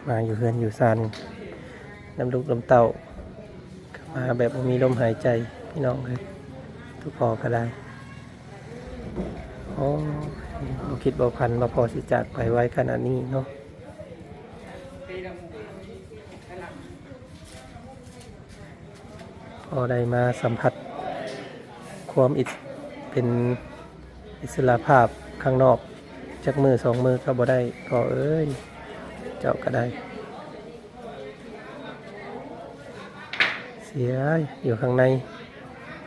ມາຢູ່ເຮືອນຢູ່ຊານນຳລູກນຳເຕົ້າ ມາແບບບໍ່ມີລົມຫາຍໃຈ ພີ່ນ້ອງເອີຍ ທຸກພໍ່ກໍໄດ້. ໂອ້ ບໍ່ຄິດບໍ່ຝັນວ່າພໍ່ຊິຈາກໄປໄວຂະໜາດນີ້ເນາະ. ພໍໄດ້ມາສຳຜັດຄວາມອິດ ເປັນອິດສະຫຼະພາບຂ້າງນອກ ຈັກມື້ສອງມື້ກໍບໍ່ໄດ້ ພໍ່ເອີຍ ເຈົ້າກໍໄດ້ ເສຍຢູ່ຂ້າງໃນ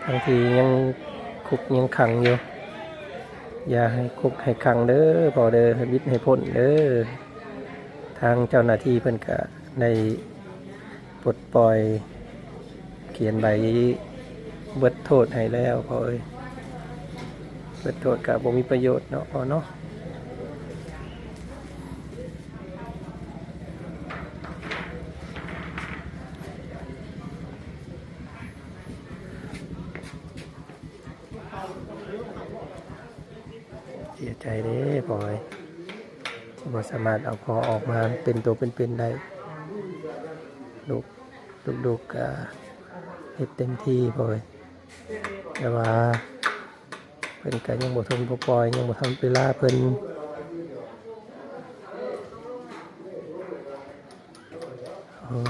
ທັງທີ່ຍັງຄຸກຍັງຂັງຢູ່. ຢ່າໃຫ້ຄຸກໃຫ້ຂັງເດີພໍ່ເດີ ໃຫ້ບິດໃຫ້ພົ້ນເດີ. ທາງເຈົ້າໜ້າທີ່ເພິ່ນກະໄດ້ປົດປ່ອຍ ຂຽນໃບເບິດໂທດໃຫ້ແລ້ວພໍ່ເອີຍ. ເບິດໂທດກະບໍ່ມີປະໂຫຍດເນາະພໍ່ເນາະ. ເສຍໃຈເດ້ພໍ່ເອີຍ ທີ່ບໍ່ສາມາດເອົາພໍ່ອອກມາເປັນໂຕເປັນໆໄດ້. ລູກ ລູກໆກະເຮັດເຕັມທີ່ພໍ່ເອີຍ ແຕ່ວ່າເພິ່ນກະຍັງບໍ່ທົນບໍ່ປ່ອຍ ຍັງບໍ່ທັນເວລາເພິ່ນ. ໂອ້ຍ.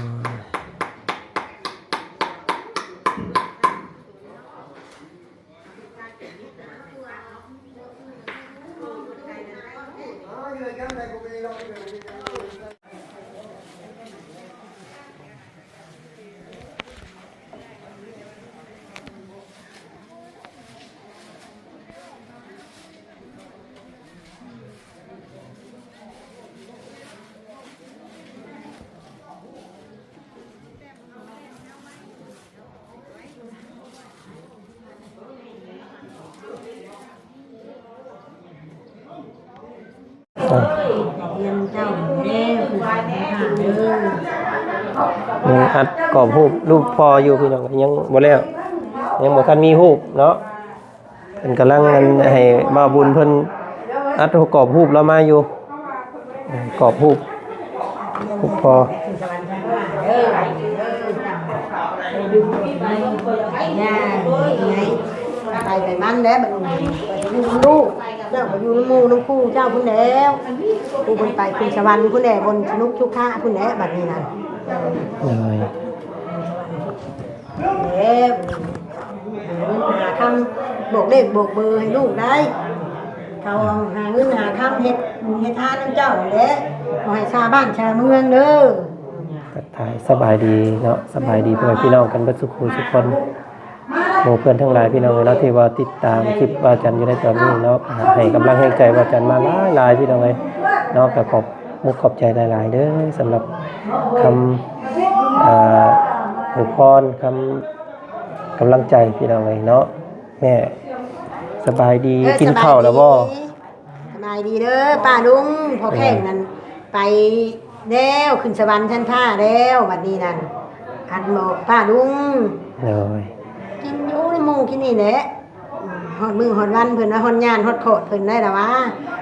ຍັງອັດກອບຮູບ ຮູບພໍ່ຢູ່ພີ່ນ້ອງ ຍັງບໍ່ແລ້ວ ຍັງບໍ່ທັນມີຮູບເນາະ. ເພິ່ນກຳລັງອັນໃຫ້ບ່າວບຸນເພິ່ນອັດກອບຮູບລາວມາຢູ່ ກອບຮູບ ຮູບພໍ່. ໄປໄປມັນແຫຼະ ບັດນີ້ໄປຢູ່ນຳລູກ ເຈົ້າໄປຢູ່ນຳໝູ່ນຳຄູ່ເຈົ້າພຸ້ນແລ້ວ ຜູ້ເພິ່ນໄປຂຶ້ນສະຫວັນພຸ້ນແຫຼະ ບົນສະໜຸກສຸຂະພຸ້ນແຫຼະ ບັດນີ້ນະ. ໂດຍ. ເດ້ ຫາຄຳບອກເລກບອກເບີໃຫ້ລູກໄດ້ ເຂົາຫາເງິນຫາຄຳເຮັດບຸນເຮັດທານນຳເຈົ້າຫັ້ນແຫຼະ ບໍ່ໃຫ້ຊາບ້ານຊາເມືອງເດີ. ທັກທາຍສະບາຍດີເນາະ ສະບາຍດີພໍ່ແມ່ພີ່ນ້ອງກັນເບິດສູ່ຄູ່ສູ່ຄົນ ໝູ່ເພື່ອນທັງຫຼາຍພີ່ນ້ອງເອີຍເນາະ ທີ່ວ່າຕິດຕາມຄລິບບ່າວຈັນຢູ່ໃນຕອນນີ້ເນາະ ໃຫ້ກຳລັງແຮງໃຈບ່າວຈັນມາຫຼາຍໆ ພີ່ນ້ອງເອີຍເນາະ. ກໍຂອບມຸກຂອບໃຈຫຼາຍໆເດີ ສຳລັບຄຳ ອາ ອວຍພອນ ຄຳ ກຳລັງໃຈພີ່ນ້ອງເອີຍເນາະ. ແມ່ ສະບາຍດີ ເອີ ກິນເຂົ້າແລ້ວບໍ່? ສະບາຍດີ ສະບາຍດີເດີປ້າລຸງ ພໍ່ແຂກນັ້ນໄປແລ້ວ ຂຶ້ນສະຫວັນຊັ້ນຟ້າແລ້ວ ບັດນີ້ນັ້ນ ອັນ ໝໍປ້າລຸງ ໂດຍ ກິນຢູ່ນຳໝູ່ກິນນີ້ແຫຼະ. ຮອດມື້ຮອດວັນເພິ່ນວ່າ ຮອດຍານຮອດຂອດເພິ່ນໄດ້ລະວ່າ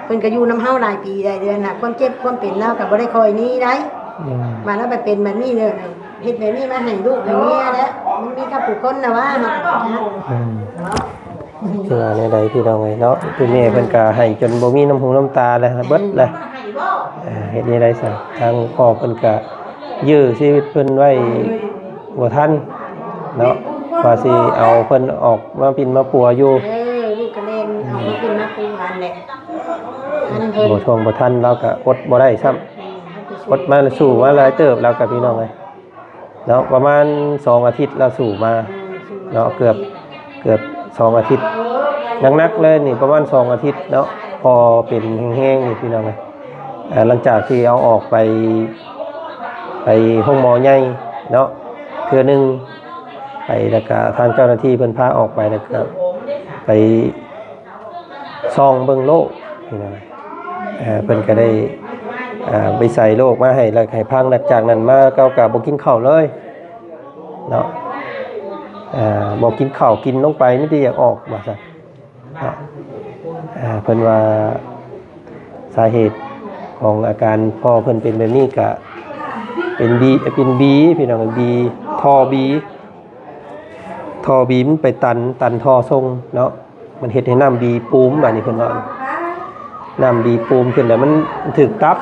ເພິ່ນກໍຢູ່ນຳເຮົາຫຼາຍປີຫຼາຍເດືອນນະ ຄວາມເຈັບຄວາມເປັນລາວກໍບໍ່ໄດ້ຄ່ອຍໜີໄດ້. ອືມ ວ່າລາວໄປເປັນແບບນີ້ເລີຍ ເຮັດແບບນີ້ມາໃຫ້ລູກໃຫ້ເມຍແຫຼະ ມັນມີກັບຜູ້ຄົນນະວ່າ. ອືມ ເນາະ ຊິວ່າແນວໃດພີ່ນ້ອງເອີຍເນາະ ຄືແມ່ເພິ່ນກໍໄຫ້ຈົນບໍ່ມີນ້ຳຫູນ້ຳຕາແລ້ວ ເບິດແລ້ວ. ເອີ ເຮັດແນວໃດຊະ ທາງພໍ່ເພິ່ນກໍຢື້ຊີວິດເພິ່ນໄວ້ບໍ່ທັນເນາະ ວ່າຊິເອົາເພິ່ນອອກມາປິ່ນມາປົວຢູ່. ເອີ ລູກກໍແລ່ນອອກມາປິ່ນມາປົວຫັ້ນແຫຼະ ບໍ່ທວງບໍ່ທັນ ລາວກໍອົດບໍ່ໄດ້ຊ້ຳ. ອືມ ອົດມາ ສູ້ມາຫຼາຍເຕີບ ລາວກໍ ພີ່ນ້ອງເອີຍ ເນາະ ປະມານສອງອາທິດລາວສູ້ມາເນາະ ເກືອບ ເກືອບສອງອາທິດ ໜັກໆເລີຍນີ້ ປະມານສອງອາທິດເນາະ ພໍເປັນແຮງໆນີ້ ພີ່ນ້ອງເອີຍ. ເອີ ຫຼັງຈາກທີ່ເອົາອອກໄປ ໄປໂຮງໝໍໃຫຍ່ເນາະ ເທື່ອໜຶ່ງ ໄປ ແລ້ວກະທາງເຈົ້າໜ້າທີ່ເພິ່ນພາອອກໄປ ແລ້ວກະໄປ ສ່ອງເບິ່ງໂລກ ເອີ ເພິ່ນກໍໄດ້ ເອີ ໄປໃສ່ໂລກມາໃຫ້ ແລ້ວໃຫ້ຟັງ ຫຼັງຈາກນັ້ນມາເຂົາກໍບໍ່ກິນເຂົ້າເລີຍເນາະ ເອີ ບໍ່ກິນເຂົ້າ ກິນລົງໄປມີແຕ່ຢາກອອກ ວ່າຊັ້ນເນາະ. ເອີ ເພິ່ນວ່າສາເຫດຂອງອາການພໍ່ເພິ່ນເປັນແບບນີ້ ກະ ເປັນບີ ເປັນບີ ພີ່ນ້ອງ ບີ ທໍ່ບີ ທໍ່ບີມັນໄປຕັນ ຕັນທໍ່ສົ່ງເນາະ ມັນເຮັດໃຫ້ນ້ຳບີປູມ ບາດນີ້ເພິ່ນວ່າ ນ້ຳບີປູມຂຶ້ນແລ້ວມັນຖືກຕັບ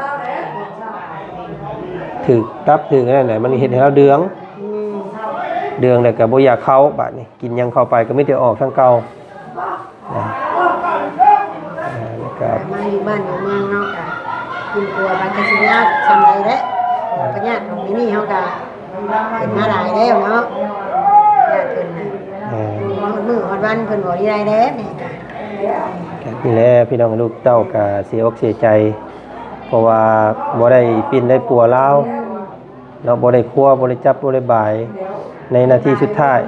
ຖືກຕັບ ຖືກອັນນັ້ນແຫຼະ ມັນເຮັດໃຫ້ລາວເດືອງ ເດືອງແລ້ວກໍບໍ່ຢາກເຂົ້າ ບາດນີ້ກິນຫຍັງເຂົ້າໄປກໍມີແຕ່ອອກທາງເກົ່າ. ນະ ເອີ ແລ້ວກະ ມາຢູ່ບ້ານຢູ່ເມືອງເຮົາກະກິນປົວໄປກະຊິຍາກສ່ຳໃດແຫຼະ ເພາະວ່າພະຍາດຂອງອີນີ້ເຮົາກະເປັນມາຫຼາຍແລ້ວເນາະ ຍາດເພິ່ນນະ ເອີ ຮອດມື້ຮອດວັນເພິ່ນບໍ່ໄດ້ແລ້ວນີ້ກະ ກະນີ້ແຫຼະພີ່ນ້ອງ ລູກເຕົ້າກະເສຍອົກເສຍໃຈ ເພາະວ່າບໍ່ໄດ້ປິ່ນໄດ້ປົວລາວ ເນາະ ບໍ່ໄດ້ຄົວ ບໍ່ໄດ້ຈັບ ບໍ່ໄດ້ບາຍ ໃນນາທີສຸດທ້າຍ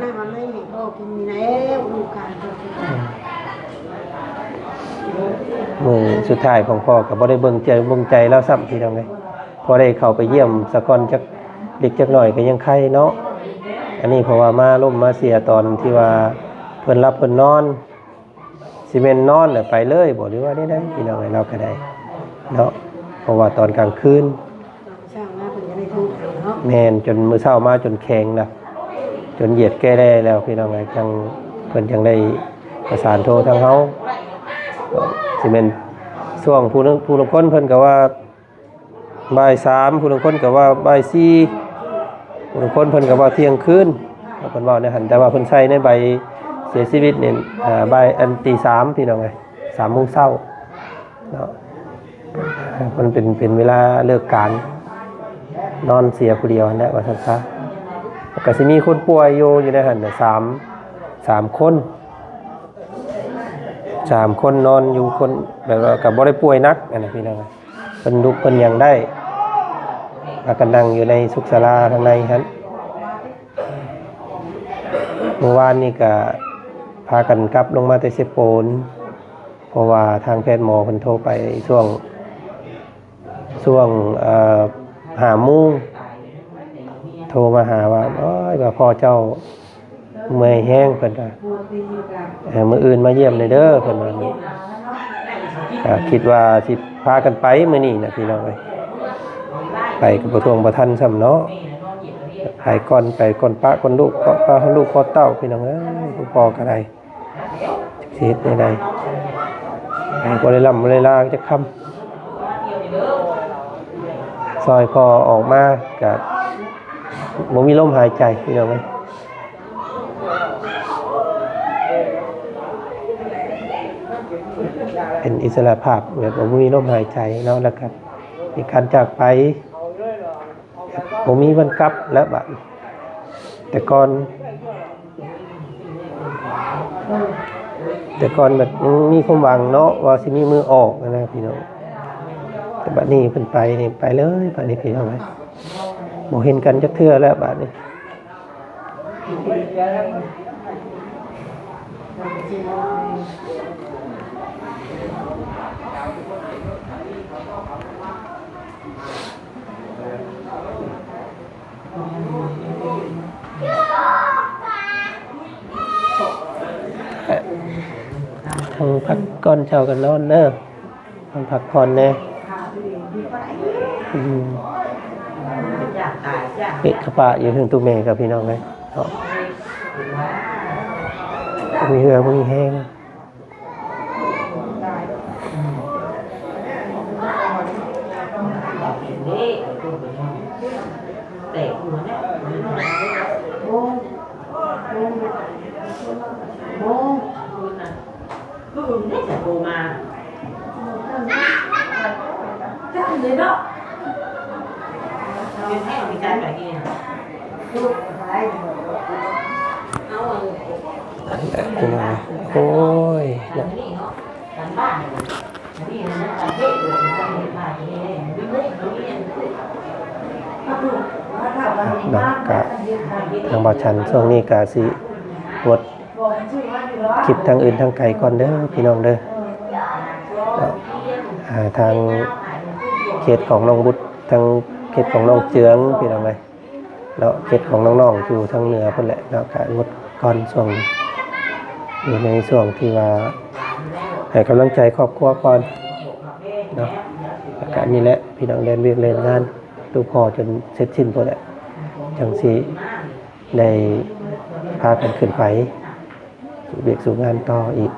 ມື້ສຸດທ້າຍຂອງພໍ່ກໍບໍ່ໄດ້ເບິ່ງໃຈ ເບິ່ງໃຈລາວຊ້ຳ ພີ່ນ້ອງເອີຍ ພໍໄດ້ເຂົ້າໄປຢ້ຽມສາກ່ອນຈັກເລັກຈັກໜ້ອຍກໍຍັງໄຄເນາະ ອັນນີ້ເພາະວ່າມາລົ້ມມາເສຍຕອນທີ່ວ່າເພິ່ນຫຼັບເພິ່ນນອນ ຊິແມ່ນນອນແລ້ວໄປເລີຍບໍ່ ຫຼືວ່າແນວໃດ ພີ່ນ້ອງເອີຍ ລາວກໍໄດ້ເນາະ ເພາະວ່າຕອນກາງຄືນ ຕອນເຊົ້າມາເພິ່ນກໍໄດ້ໂທຫາເນາະ ແມ່ນ ຈົນມື້ເຊົ້າມາຈົນແຂງລະ ຈົນຢຽດແກ່ແລ້ແລ້ວ ພີ່ນ້ອງເອີຍ ຈັ່ງ ເພິ່ນຈັ່ງໄດ້ປະສານໂທທາງເຮົາ ຊິແມ່ນຊ່ວງຜູ້ໜຶ່ງ ຜູ້ລາງຄົນເພິ່ນກໍວ່າ ບ່າຍສາມ ຜູ້ລາງຄົນກໍວ່າບ່າຍສີ່ ຜູ້ລາງຄົນເພິ່ນກໍວ່າທ່ຽງຄືນ ເພິ່ນເວົ້າແນວຫັ້ນ ແຕ່ວ່າເພິ່ນໃສ່ໃນໃບເສຍຊີວິດນີ້ ອ່າ ບ່າຍ ອັນ ຕີສາມ ພີ່ນ້ອງເອີຍ ສາມໂມງເຊົ້າເນາະ ມັນເປັນ ເປັນເວລາເລີກການ ນອນເສຍຜູ້ດຽວຫັ້ນແຫຼະ ວ່າຊັ້ນຊະ ກໍຊິມີຄົນປ່ວຍຢູ່ ຢູ່ໃນຫັ້ນນະ ສາມ ສາມຄົນ ສາມຄົນນອນຢູ່ ຄົນແບບວ່າກໍບໍ່ໄດ້ປ່ວຍໜັກຫັ້ນນະ ພີ່ນ້ອງ ເພິ່ນລຸກເພິ່ນຫຍັງໄດ້ ພາກັນນັ່ງຢູ່ໃນສຸກສາລາທາງໃນຫັ້ນ ມື້ວານນີ້ກະພາກັນກັບລົງມາແຕ່ເຊໂປນ ເພາະວ່າທາງແພດໝໍເພິ່ນໂທໄປຊ່ວງ ຊ່ວງ ເອີ ຫ້າໂມງ ໂທມາຫາວ່າ ໂອ້ຍ ວ່າພໍ່ເຈົ້າ ເມື່ອຍແຮງ ເພິ່ນວ່າ ເອີ ມື້ອື່ນມາຢ້ຽມແດ່ເດີ ເພິ່ນວ່າ ກໍຄິດວ່າຊິພາກັນໄປມື້ນີ້ນະ ພີ່ນ້ອງເອີຍ ໄປກໍບໍ່ທ່ວງບໍ່ທັນຊ້ຳເນາະ ໄປກ່ອນ ໄປກ່ອນປະກ່ອນລູກ ເກາະປະຮອດລູກຮອດເຕົ້າ ພີ່ນ້ອງເອີຍ ຜູ້ພໍ່ກໍໄດ້ ຊິເຮັດແນວໃດ ບໍ່ໄດ້ລ່ຳບໍ່ໄດ້ລາຈັກຄຳ ຊ່ອຍພໍ່ອອກມາກໍບໍ່ມີລົມຫາຍໃຈ ພີ່ນ້ອງເອີຍ ເປັນອິດສະຫຼະພາບແບບວ່າບໍ່ມີລົມຫາຍໃຈເນາະ ແລ້ວກໍມີການຈາກໄປ ບໍ່ມີວັນກັບແລ້ວບາດ ແຕ່ກ່ອນ ແຕ່ກ່ອນແບບຍັງມີຄວາມຫວັງເນາະ ວ່າຊິມີມື້ອອກຫັ້ນນະພີ່ນ້ອງ ແຕ່ບາດນີ້ເພິ່ນໄປນີ້ ໄປເລີຍບາດນີ້ພີ່ນ້ອງເອີຍ ບໍ່ເຫັນກັນຈັກເທື່ອແລ້ວບາດນີ້. ທັງພັກກ່ອນເຊົ້າກໍນອນເດີ ນອນພັກຜ່ອນແດ່ ອືມ ເອະຂະປະຢູ່ເທິງຕູ້ແມ່ກັບພີ່ນ້ອງເອີຍເນາະ ບໍ່ມີເຫື່ອບໍ່ມີແຮງ. ໂອ້ຍ ເນາະ ກະທາງບ່າວສັນຊ່ວງນີ້ກະຊິງົດ ຄລິບທາງອື່ນທາງໄກກ່ອນເດີພີ່ນ້ອງເດີ ເນາະ ອ່າ ທາງເຂດຂອງນ້ອງບຸດ ທາງເຂດຂອງນ້ອງເຈືອງ ພີ່ນ້ອງເອີຍ ເນາະ ເຂດຂອງນ້ອງໆຢູ່ທາງເໜືອພຸ້ນແຫຼະເນາະ ກະງົດກ່ອນຊ່ວງນີ້ ຢູ່ໃນຊ່ວງທີ່ວ່າໃຫ້ກຳລັງໃຈຄອບຄົວກ່ອນເນາະ ແລ້ວກະນີ້ແຫຼະ ພີ່ນ້ອງແລ່ນວຽກແລ່ນງານ ສູ່ພໍ່ຈົນເສັດສິ້ນພຸ້ນແຫຼະ ຈັ່ງຊິໄດ້ພາກັນຂຶ້ນໄປ ວຽກສູ່ງານຕໍ່ອີກ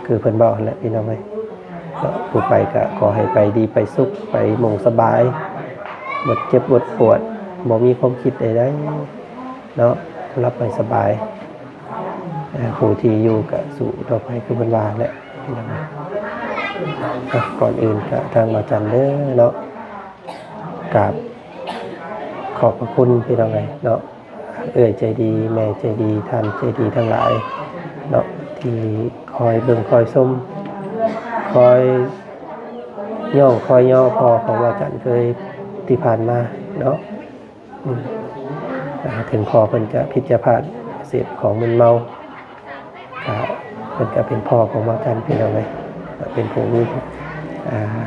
ຄືເພິ່ນເວົ້າຫັ້ນແຫຼະພີ່ນ້ອງເອີຍເນາະ. ຜູ້ໄປກະຂໍໃຫ້ໄປດີໄປສຸກ ໄປໂມງສະບາຍ ໝົດເຈັບໝົດປວດ ບໍ່ມີຄວາມຄິດໃດໆເນາະ ຫຼັບໃຫ້ສະບາຍ. ເອີ ຜູ້ທີ່ຢູ່ກະສູ້ຕໍ່ໄປຄືເພິ່ນວ່າແຫຼະພີ່ນ້ອງເອີຍ. ອ່ະ ກ່ອນອື່ນກະທາງບ່າວຈັນເດີເນາະ ກາບຂອບພະຄຸນພີ່ນ້ອງເອີຍເນາະ ເອື້ອຍໃຈດີ ແມ່ໃຈດີ ທ່ານໃຈດີທັງຫຼາຍເນາະ ທີ່ຄອຍເບິ່ງຄອຍຊົມ ຄອຍຍ້ອງຄອຍຍໍພໍ່ຂອງບ່າວຈັນເຄີຍທີ່ຜ່ານມາເນາະ. ອືມ ອ່າ ເຖິງພໍ່ເພິ່ນຈະຜິດຈະພາດ ເສບຂອງມຶນເມົາ ກະ ເພິ່ນກະເປັນພໍ່ຂອງບ່າວຈັນພີ່ນ້ອງເອີຍ ເປັນຜູ້ມີ ອ່າ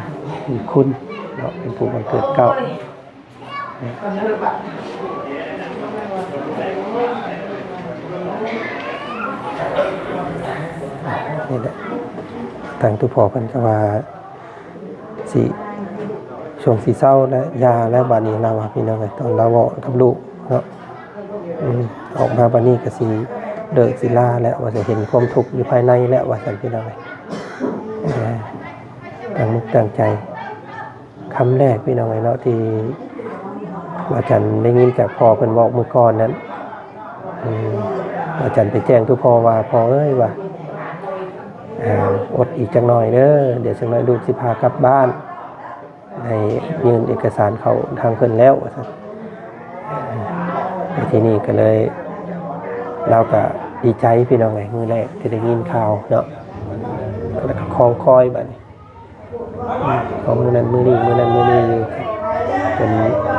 ມີຄຸນເນາະ ເປັນຜູ້ບັງເກີດເກົ້າ. ນີ້ແຫຼະ ທາງຕູ້ພໍ່ເພິ່ນກໍວ່າຊິ ຊ່ວງຊິເຊົາແລ້ວ ຢ່າແລ້ວບາດນີ້ລາວວ່າພີ່ນ້ອງເອີຍ ຕອນລາວເວົ້າກັບລູກເນາະ. ອືມ ອອກມາບາດນີ້ກໍຊິເລີກຊິລາແລ້ວ ວ່າຊິເຫັນຄວາມທຸກຢູ່ພາຍໃນແລ້ວວ່າຊັ້ນພີ່ນ້ອງເອີຍ. ເອີ ຕັ້ງມຸກຕັ້ງໃຈ ຄຳແລກພີ່ນ້ອງເອີຍເນາະ ທີ່ບ່າວຈັນໄດ້ຍິນຈາກພໍ່ເພິ່ນເວົ້າມື້ກ່ອນນັ້ນ ອືມ ບ່າວຈັນໄປແຈ້ງຕູ້ພໍ່ວ່າ ພໍ່ເອີຍ ວ່າ ເອີ ອົດອີກຈັກໜ່ອຍເດີ ດຽວຈັກໜ່ອຍລູກຊິພາກັບບ້ານ ໄດ້ຍື່ນເອກະສານເຂົ້າທາງເພິ່ນແລ້ວ ວ່າຊັ້ນ. ເອີ ແລ້ວທີນີ້ກໍເລີຍ ລາວກໍດີໃຈພີ່ນ້ອງເອີຍ ມື້ແລກທີ່ໄດ້ຍິນຂ່າວເນາະ ແລ້ວກໍຄອງຄອຍບາດນີ້ ອືມ ຂອງມື້ນັ້ນມື້ນີ້ ມື້ນັ້ນມື້ນີ້ຢູ່ ຈົນ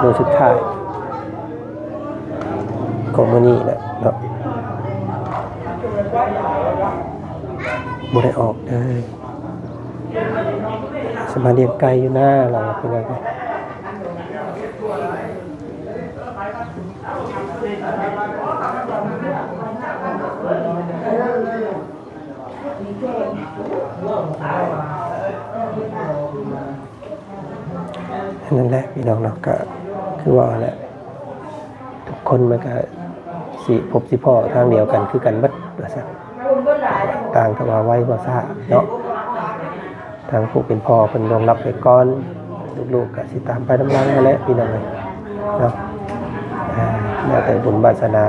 ມື້ສຸດທ້າຍຂອງມື້ນີ້ແຫຼະເນາະ ບໍ່ໄດ້ອອກເດີ. ຊິມາລ້ຽງໄກ່ຢູ່ນາ ລາວວ່າພີ່ນ້ອງເອີຍ. ນັ້ນແຫຼະພີ່ນ້ອງເນາະ ກະຄືວ່າແຫຼະ ທຸກຄົນມັນກະຊິພົບຊິພໍ້ທາງດຽວກັນຄືກັນເບິດວ່າຊັ້ນ ຕ່າງແຕ່ວ່າໄວບໍ່ຊ້າເນາະ. ທາງຜູ້ເປັນພໍ່ເພິ່ນລ່ວງລັບໄປກ່ອນ ລູກໆກະຊິຕາມໄປນຳຫຼັງຫັ້ນແຫຼະພີ່ນ້ອງເອີຍເນາະ. ອ່າ ແລ້ວແຕ່ບຸນວາສະໜາ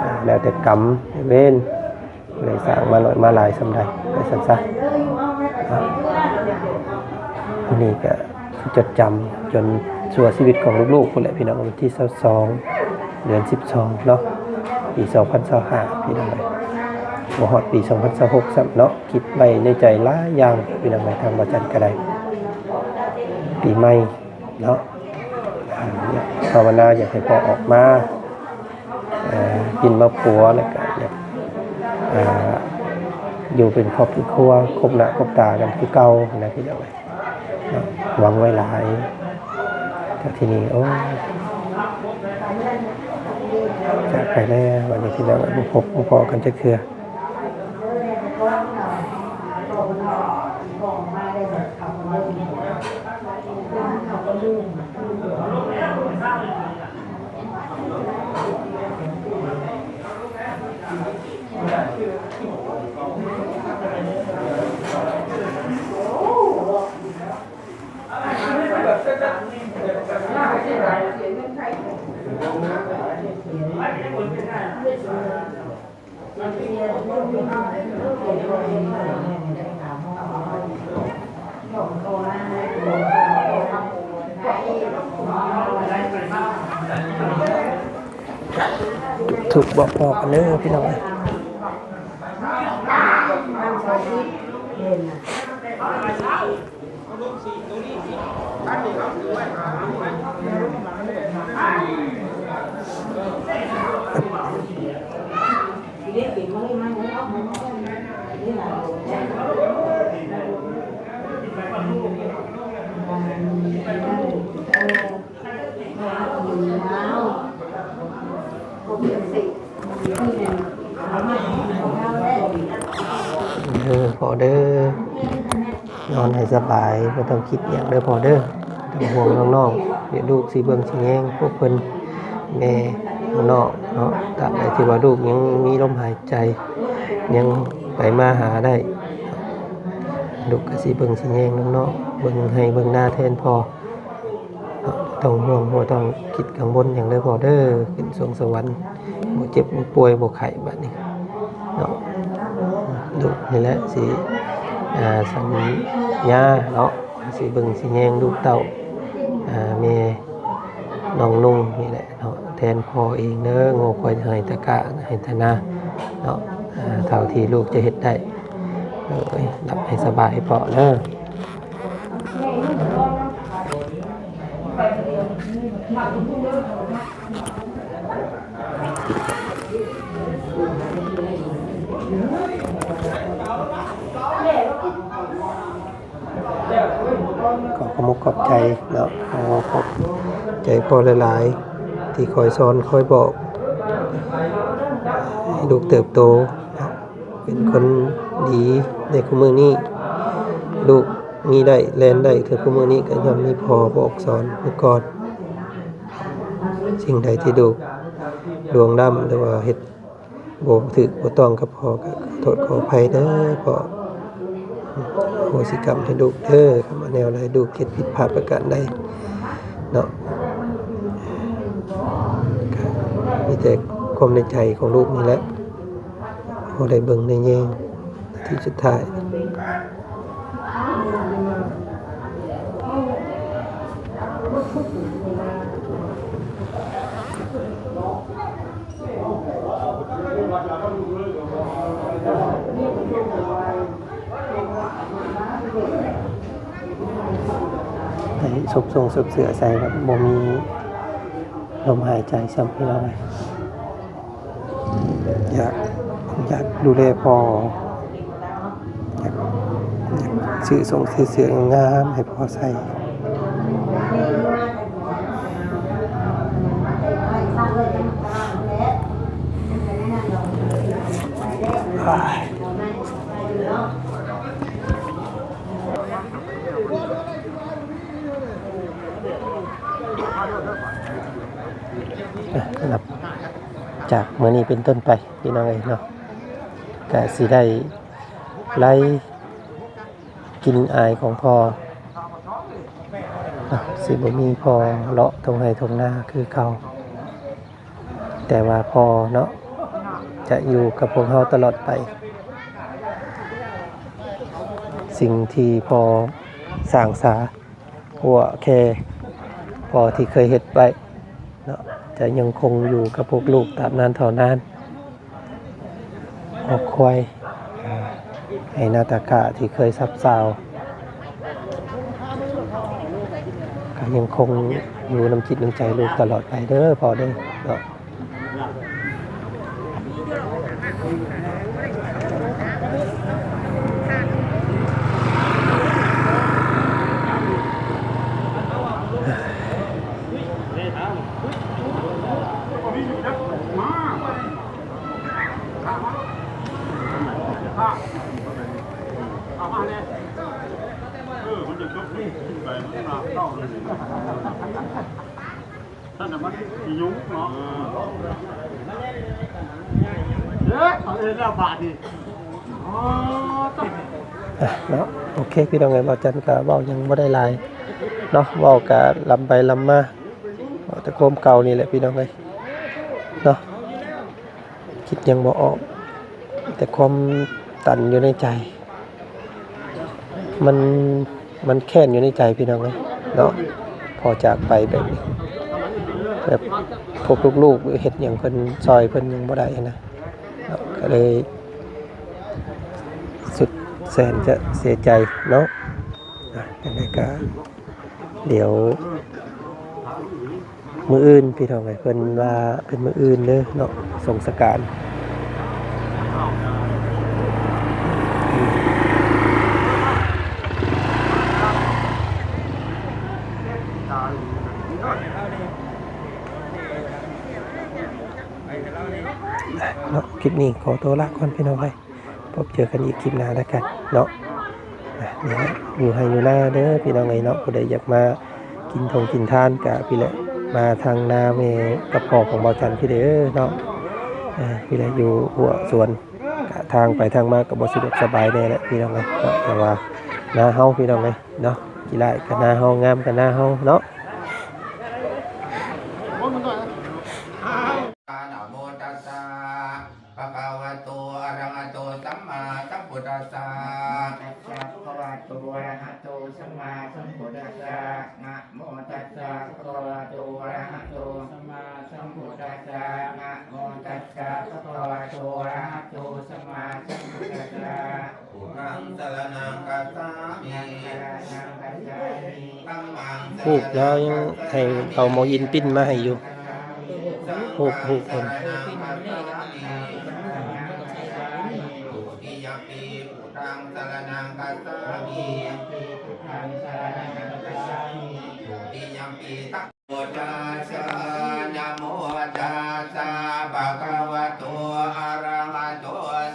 ອ່າ ແລ້ວແຕ່ກຳເວນ ໄດ້ສ້າງມາໜ້ອຍມາຫຼາຍສ່ຳໃດ ວ່າຊັ້ນຊະ. ອ່າ ມື້ນີ້ກະ ຈົດຈຳຈົນຊົ່ວຊີວິດຂອງລູກໆພຸ້ນແຫຼະພີ່ນ້ອງ. ວັນທີຊາວສອງ ເດືອນສິບສອງເນາະ ປີສອງພັນຊາວຫ້າ ພີ່ນ້ອງເອີຍ ບໍ່ຮອດປີສອງພັນຊາວຫົກຊ້ຳເນາະ. ຄິດໄວ້ໃນໃຈຫຼາຍຢ່າງພີ່ນ້ອງເອີຍ ທາງບ່າວຈັນກໍໄດ້ ປີໃໝ່ເນາະ ອ່າ ພາວະນາຢາກໃຫ້ພໍ່ອອກມາ ເອີ ກິນມາປົວ ແລ້ວກະຢາກ ເອີ ຢູ່ເປັນຄອບເປັນຄົວ ຄົບໜ້າຄົບຕາກັນຄືເກົ່າຫັ້ນນະພີ່ນ້ອງເອີຍເນາະ. ຫວັງໄວ້ຫຼາຍ ແຕ່ທີນີ້ ໂອ້ຍ ຈາກໄປແລ້ວ ບັດນີ້ພີ່ນ້ອງເອີຍ ບໍ່ພົບບໍ່ພໍ້ກັນຈັກເທື່ອ. ທຸກໆບອກພໍ້ກັນເດີພີ່ນ້ອງເອີຍ. ເດີພໍ່ເດີ ນອນໃຫ້ສະບາຍ ບໍ່ຕ້ອງຄິດຫຍັງເດີພໍ່ເດີ ບໍ່ຕ້ອງຫ່ວງນ້ອງໆ. ດຽວລູກຊິເບິ່ງຊິແຍງພວກເພິ່ນ ແມ່ນ້ອງເນາະ ຕາບໃດທີ່ວ່າລູກຍັງມີລົມຫາຍໃຈ ຍັງໄປມາຫາໄດ້ ລູກກໍຊິເບິ່ງຊິແຍງນ້ອງໆ ເບິ່ງໄຮ່ເບິ່ງນາແທນພໍ່. ເນາະ ບໍ່ຕ້ອງຫ່ວງ ບໍ່ຕ້ອງຄິດກັງວົນຫຍັງເດີພໍ່ເດີ ຂຶ້ນສວງສະຫວັນ ບໍ່ເຈັບບໍ່ປ່ວຍບໍ່ໄຂ້ບາດນີ້ເນາະ. ລູກນີ້ແຫຼະຊິ ອ່າ ສັນຍາເນາະ ຊິເບິ່ງຊິແຍງລູກເຕົ້າ ອ່າ ແມ່ນ້ອງນຸ່ງນີ້ແຫຼະເນາະ ແທນພໍ່ເອງເດີ ງົວຄວາຍໄຮ່ຕະກະໄຮ່ຕະນາເນາະ ອ່າ ເທົ່າທີ່ລູກຈະເຮັດໄດ້. ເອີຍ ຫຼັບໃຫ້ສະບາຍພໍ່ເດີ. ຂໍຂອບອົກຂອບໃຈເນາະ ຂໍຂອບໃຈພໍ່ຫຼາຍໆ ທີ່ຄອຍສອນຄອຍບອກ ໃຫ້ລູກເຕີບໂຕເນາະ ເປັນຄົນດີໃນຄູ່ມື້ນີ້ ລູກມີໄດ້ແລ່ນໄດ້ເຖິງຄູ່ມື້ນີ້ ກໍຍ້ອນມີພໍ່ບອກສອນມາກ່ອນ. ສິ່ງໃດທີ່ລູກລ່ວງລ້ຳ ຫຼືວ່າເຮັດບໍ່ຖືກບໍ່ຕ້ອງກັບພໍ່ ກໍຂໍໂທດຂໍອະໄພເດີພໍ່ ອະໂຫສິກຳໃຫ້ລູກເດີ ຄຳວ່າແນວໃດລູກເຮັດຜິດພາດປະການໃດເນາະ ກໍມີແຕ່ຄວາມໃນໃຈຂອງລູກນີ້ແຫຼະ ພໍໄດ້ເບິ່ງໄດ້ແຍງນາທີສຸດທ້າຍ. ໃຫ້ຊຸບຊົງຊຸບເສື້ອໃສ່ ແບບບໍ່ມີລົມຫາຍໃຈຊ້ຳ ພີ່ນ້ອງເອີຍ. ຢາກ ຢາກດູແລພໍ່ ຢາກ ຢາກຊື້ສົ່ງຊື້ເສື້ອງາມໆໃຫ້ພໍ່ໃສ່. ອ່ະ ນັບຈາກມື້ນີ້ເປັນຕົ້ນໄປ ພີ່ນ້ອງເອີຍເນາະ ກະຊິໄດ້ໄລ່ກິ່ນອາຍຂອງພໍ່ເນາະ ຊິບໍ່ມີພໍ່ເລາະທົ່ງໄຮ່ທົ່ງນາຄືເກົ່າ ແຕ່ວ່າພໍ່ເນາະ ຈະຢູ່ກັບພວກເຮົາຕະຫຼອດໄປ. ສິ່ງທີ່ພໍ່ສ້າງສາ ກົວແຄພໍ່ທີ່ເຄີຍເຮັດໄວ້ເນາະ ຈະຍັງຄົງຢູ່ກັບພວກລູກຕາບນານເທົ່ານານ. ຄອກຄວາຍ ໄຮ່ນາຕາກ້າທີ່ເຄີຍຊາບຊາວ ກໍຍັງຄົງຢູ່ນຳຈິດນຳໃຈລູກຕະຫຼອດໄປເດີພໍ່ເດີເນາະ. ເອີ ມັນຈະຕົກໄປ ມັນໜັກເຂົ້າເລີຍ. ຊັ້ນນະມັນຊິຫຍຸ້ງເນາະ ເອີ ເອີ ເຮັດແລ້ວບາດນີ້ ອໍ ຕາຍ ອ່ະ ເນາະ ໂອເຄ ພີ່ນ້ອງເອີຍ ບ່າວຈັນກະເວົ້າຫຍັງບໍ່ໄດ້ຫຼາຍເນາະ ເວົ້າກະລຳໄປລຳມາ ເວົ້າແຕ່ຄວາມເກົ່ານີ້ແຫຼະ ພີ່ນ້ອງເອີຍເນາະ. ຄິດຫຍັງບໍ່ອອກ ແຕ່ຄວາມຕັນຢູ່ໃນໃຈ ມັນ ມັນແຄ້ນຢູ່ໃນໃຈພີ່ນ້ອງເອີຍເນາະ ພໍ່ຈາກໄປແບບນີ້ ແບບພວກລູກໆ ເຮັດຫຍັງເພິ່ນ ຊ່ອຍເພິ່ນຫຍັງບໍ່ໄດ້ຫັ້ນນະ ກໍເລີຍສຸດແສນຈະເສຍໃຈເນາະ. ອ່ະ ຈັ່ງໃດກໍ ດຽວມື້ອື່ນພີ່ນ້ອງເອີຍ ເພິ່ນວ່າເປັນມື້ອື່ນເດີເນາະ ສົ່ງສະການ. ເນາະ ຄລິບນີ້ຂໍຕົວລາກ່ອນພີ່ນ້ອງເອີຍ ພົບເຈີກັນອີກຄລິບໜ້າແລ້ວກັນເນາະ. ອ່ະ ນີ້ແຫຼະ ຢູ່ໄຮ່ຢູ່ນາເດີພີ່ນ້ອງເອີຍເນາະ ຜູ້ໃດຢາກມາ ກິນທົ່ງກິນທານກະພີ້ແຫຼະ ມາທາງນາແມ່ກັບພໍ່ຂອງບ່າວຈັນພີ້ເດີເນາະ. ເອີ ພີ້ແຫຼະ ຢູ່ຫົວສວນ ກະທາງໄປທາງມາກະບໍ່ສະດວກສະບາຍແດ່ແຫຼະພີ່ນ້ອງເອີຍເນາະ. ແຕ່ວ່ານາເຮົາພີ່ນ້ອງເອີຍເນາະ ຂີ້ລ້າຍກະນາເຮົາ ງາມກະນາເຮົາເນາະ. ນະໂມຕັດສະ ພະຄະວະໂຕ ອະລະຫະໂຕ ສຳມາສຳພຸດທັດສະ ນະໂມຕັດສະ ພະຄະວະໂຕ ອະລະຫະໂຕ ສຳມາສຳພຸດທັດສະ ນະໂມຕັດສະ ພະຄະວະໂຕ ອະລະຫະໂຕ ສຳມາສຳພຸດທັດສະ ນະໂມຕັດສະ ພະຄະວະໂຕ ອະລະຫະໂຕ ສຳມາສຳພຸດທັດສະ. ພຸດທັງສະລະນັງກັດສາມິ ທຳມັງສະລະນັງກັດສາມິ ຮູບລາວຍັງໃຫ້ເຖົ້າໝໍອິນປິ່ນມາໃຫ້ຢູ່ ຮູບ ຮູບເພິ່ນ ສະລະນັງກັດສາມິ ທຸຕິຍຳປີ ພຸດທັງສະລະນັງກັດສາມິ ທຸຕິຍຳປີ ພຸດທັງສະລະນັງກັດສາມິ ທຸຕິຍຳປີ ທຳ ໂມຕັດສະ ນະໂມຕັດສະ ພະຄະວະໂຕ ອະລະຫະໂຕ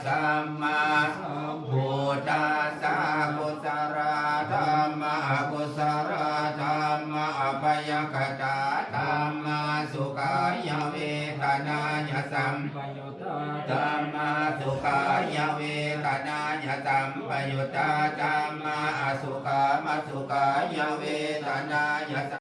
ສຳມາສຳພຸດທັດສະ ກຸສະລະທຳມະ ອະກຸສະລະທຳມະ ອະພະຍາກະຕາທຳມະ ສຸຂາຍະເວທະນາຍະ ສຳປະຍຸດຕາທຳມະ ສຸຂາຍະເວທະນາຍະ ສຳປະຍຸດຕາທຳມະ ອະສຸຂາມະ ສຸຂາຍະເວທະນາຍະ